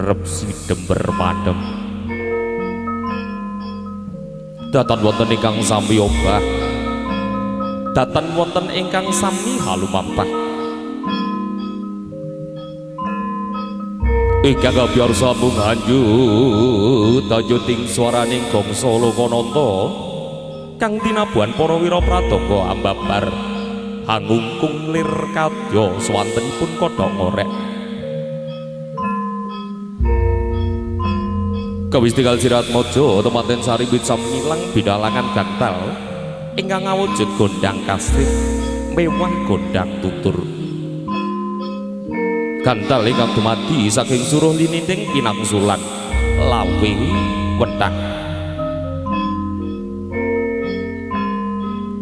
Rep sidember padem. Datan wonten ingkang sami obah, datan wonten ingkang sami halumampah. Ingkang kabyarsa mung hanjut anjuting swaraning gongso lokananta kang tinabuhan para wira pradangga ambabar hangungkung lir kadya swantenipun kodhok ngorek. Kawis tinggal Siratmaja temanten sarimbit samilang binalangan gantal ingkang ngawujud gondang kasrit mewah gondang tutur. Gantal ingkang dumadi saking suruh lininding pinangsulan lawe wentang.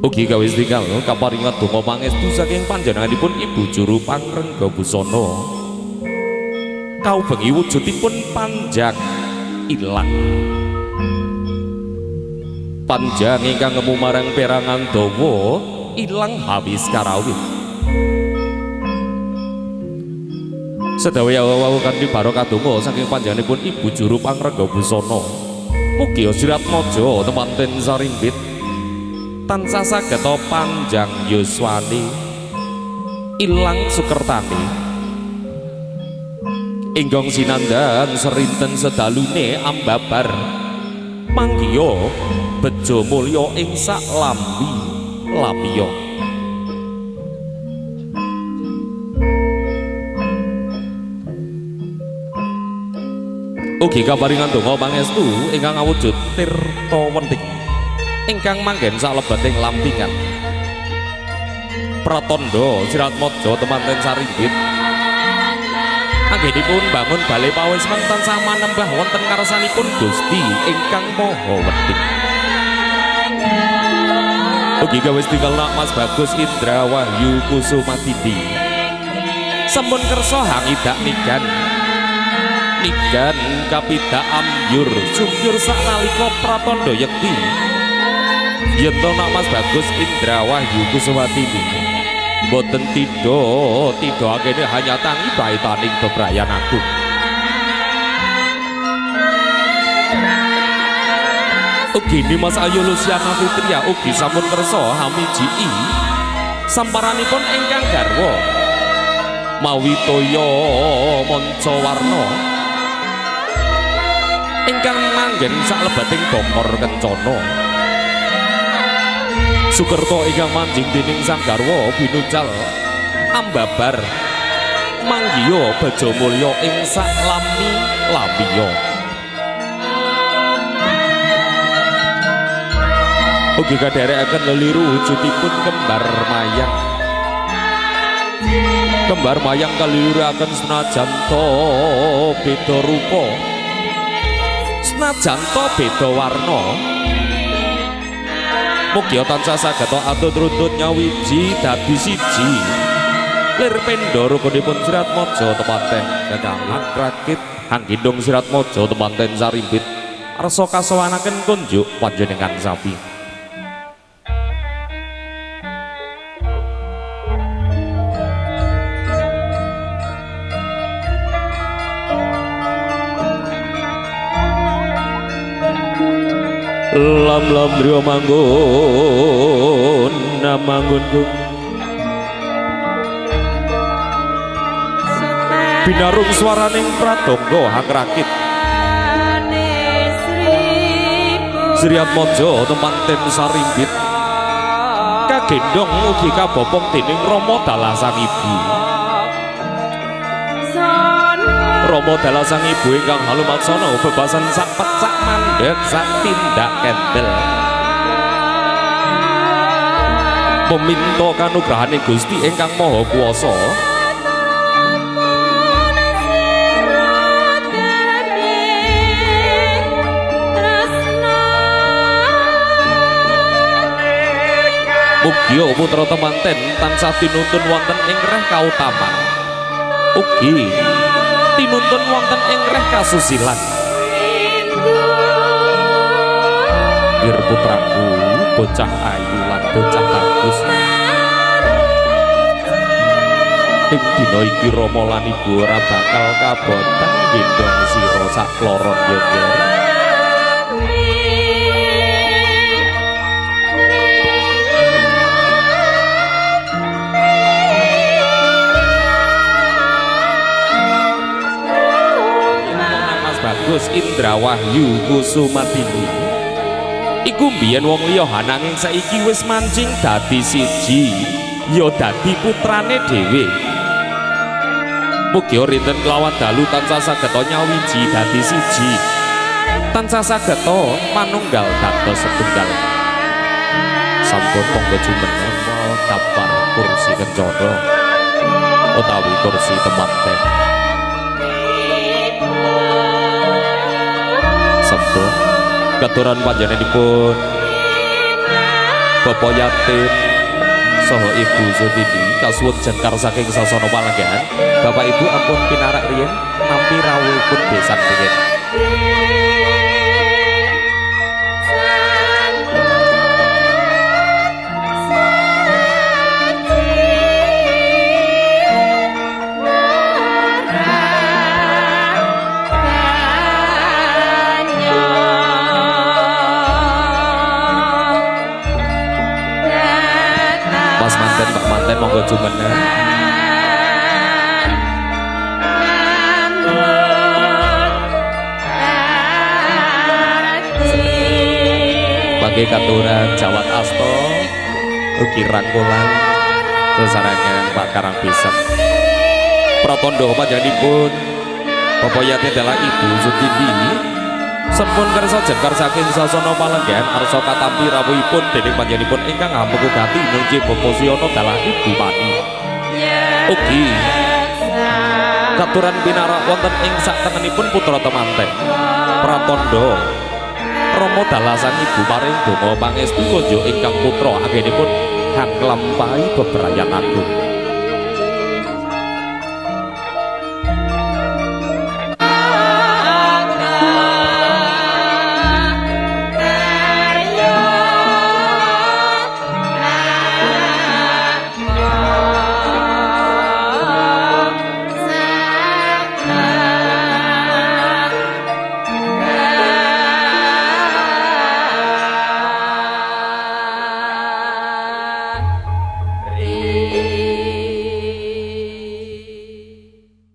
Ugi kawis tinggal kaparingan donga pangestu saking panjenenganipun Ibu Juru Pangrengga Busana kaubengi wujudipun panjang ilang. Panjang ingkang ngemu marang perangan dawa ilang habis karawit. Sedaya wau kanthi barokah donga saking panjenenganipun Ibu Juru Pangrengga Busana mugi Siratmaja temanten sarimbit tansah saged panjang yuswane ilang sukertane ingkang sinandhan serinten sedalune ambabar manggiya bejo mulya ing sak lambi lamiya. Ugi kaparingan donga pangestu ingkang awujud tirta wenting ingkang manggen salebeting lampingan pratandha Siratmaja temanten sarimbit anggenipun bangun bale pawisman tansah manembah wonten ngarsanipun Gusti ingkang Maha Wedhik. Ugi kawis tinggal nak Mas Bagus Indra Wahyu Kusumatidi sampun kersa hangidak nigan nigan kapidak ambyur sumbyur saknalika pratandha yekti yen to nak Mas Bagus Indra Wahyu Kusumatini mboten tidha tidha akene hanya tangi baitaning bebrayan agung. Ugi Mas Ayu Lusiana Fitria ugi sampun kersa hamijii samparanipun ingkang garwa mawi toya manca warna ingkang manggen saklebeting Bokor Kencana. Sukerta ingkang manjing dening sang garwa binuncal ambabar manggiya bejo mulya ing sak lami lamiya. Ugi kadherekaken leliru wujudipun kembar mayang. Kembar mayang kaliluraken senajan to beda rupa, senajan to beda warna. Mugia tansah saged atut runtut nyawiji dadi siji. Lir pendo rukunipun Siratmaja temanten kekalih rakit hanggendong Siratmaja temanten sarimbit arsa kasowanaken kunjuk panjenengan sapi. Lam lam rio manggun namanggun binarung swaraning pradangga hangrakit Siratmaja temanten sarimbit kagendhong ugi kabopong dening Rama dalah sang ibu. Rama dalah sang ibu ingkang halumaksana bebasan sak pecak mandheg sak tindak kendel meminta kanugrahane Gusti ingkang Maha Kuwasa. Mugia putra temanten tansah tinuntun wonten ing reh kautaman ugi tinuntun wonten ing reh kasusilan. Bir putraku bocah ayu lan bocah bagus. Ing dina iki Rama lan Ibu ora bakal kabotan gendhong sira sak kloron yo Nger. Mas Bagus Indra Wahyu Kusumatini iku mbiyen wong liya nanging saiki wis mancing dadi siji ya dadi putrane dhewe. Mugi rinten kelawan dalu tansah sageta nyawiji dadi siji, tansah sageta manunggal dados setunggal. Sampun monggo jumeneng daftar kursi kencana utawi kursi temanten. Sampun katuran panjenenganipun Bapak Yatin saha Ibu Sutini kasuwun jengkar saking sasana palenggahan. Bapak Ibu ampun pinarak riyin nampi rawuhipun besan riyin. Mas manten, Mbak manten monggo jumeneng. Bagi katuran Jawat Asto ugi rangkulan sesarengan Pak Karang Pisem. Pratandha panjenenganipun Bapak Yati adalah Ibu Sutini sampun kersa jengkar saking sasana palenggahan arsa katampi rawuhipun dening panjenenganipun ingkang ampuku gati nunci Bapak Suyono dalah Ibu Pani. Ugi katuran pinarak wonten ing saktengenipun putra temanten Pratandha Rama dalah sang ibu paring donga pangestu konjuk ingkang putra anggenipun hanglampahi bebrayan agung.